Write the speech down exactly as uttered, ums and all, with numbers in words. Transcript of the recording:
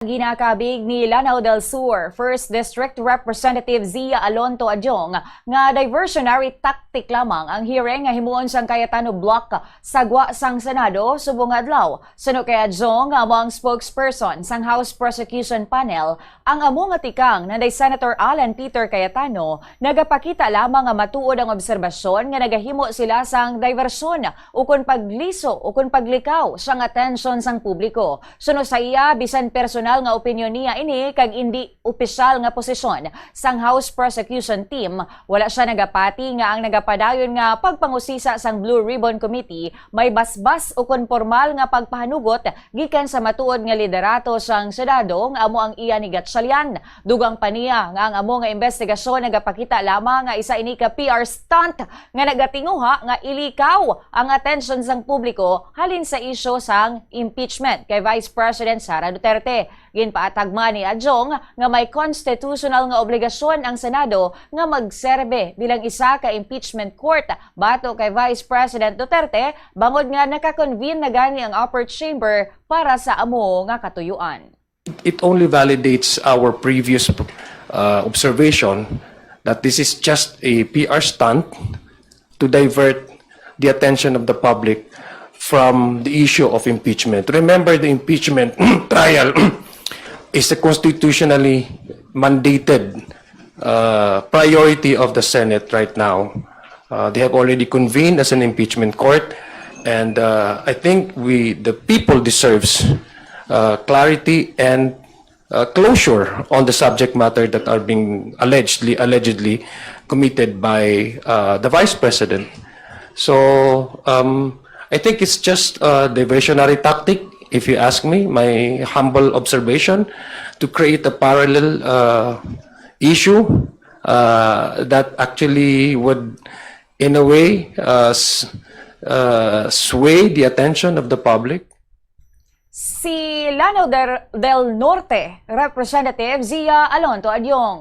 Ginakabig ni Lanao del Sur First District Representative Zia Alonto Adyong nga diversionary tactic lamang ang hearing nga himuon sang Cayetano Block sa gwa sang Senado subong nga adlaw. Suno kay Adyong, nga amo ang spokesperson sang House Prosecution Panel, ang amo nga tikang nanday Senator Alan Peter Cayetano nagapakita lamang nga matuod ang obserbasyon nga nagahimo sila sang diversyon ukon pagliso ukon paglikaw sang atensyon sang publiko. Suno sa iya, bisan personal nga opinyon niya ini kag indi opisyal nga posisyon sang House Prosecution Team, wala sia nagapati nga ang nagapadayon nga pagpangusisa sang Blue Ribbon Committee may basbas ukon pormal nga pagpahanugot gikan sa matuod nga liderato sang Senado nga amo ang iya ni Gatchalian. Dugang pa niya nga ang amo nga investigasyon nagapakita lamang nga isa ini ka P R stunt nga nagatinguha nga ilikaw ang atensyon sang publiko halin sa isyu sang impeachment kay Vice President Sara Duterte. Ginpaatag man ni Adyong nga may constitutional nga obligasyon ang Senado nga magserbe bilang isa ka impeachment court bato kay Vice President Duterte, bangod nga naka-convene na gani ang upper chamber para sa amo nga katuyuan. It only validates our previous uh, observation that this is just a P R stunt to divert the attention of the public from the issue of impeachment. Remember, the impeachment trial is a constitutionally mandated uh, priority of the Senate right now. Uh, they have already convened as an impeachment court, and uh, I think we, the people, deserves uh, clarity and uh, closure on the subject matter that are being allegedly allegedly committed by uh, the vice president. So um, I think it's just a diversionary tactic, if you ask me. My humble observation, to create a parallel uh, issue uh, that actually would, in a way, uh, s- uh, sway the attention of the public. Si Lanao der- del Norte Representative Zia Alonto Adyong.